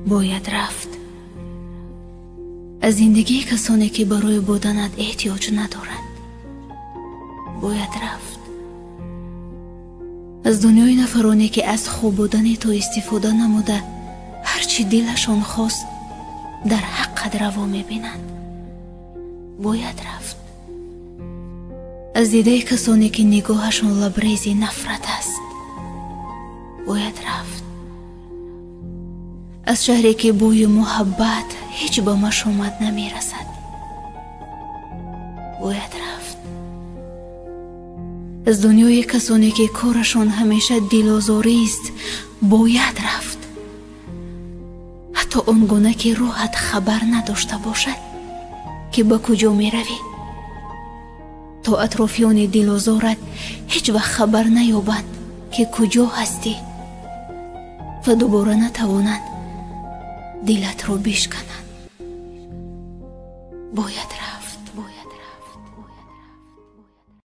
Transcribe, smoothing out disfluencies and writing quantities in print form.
Бояд рафт аз зиндагии касоне, ки барои буданат эҳтиёҷ надоранд. Бояд рафт аз дунёи нафароне, ки аз хуб будани ту истифода намуда, ҳар чӣ дилашон хост, дар ҳаққат раво мебинанд. Бояд рафт аз дидаи касоне, ки нигоҳашон лабрези нафрат аст. Бояд рафт аз шаҳре, ки бӯи муҳаббат ҳеҷ ба машомат намерасад. Бояд рафт аз дунёи касоне, ки корашон ҳамеша дилозорист. Бояд рафт, ҳатто он гуна, ки рӯҳат хабар надошта бошад, ки ба куҷо меравӣ, то атрофиёни дилозорат ҳеҷ вақт хабар наёбанд, ки куҷо ҳастӣ, ва дубора натавонанд дилатро бишкананд. Бояд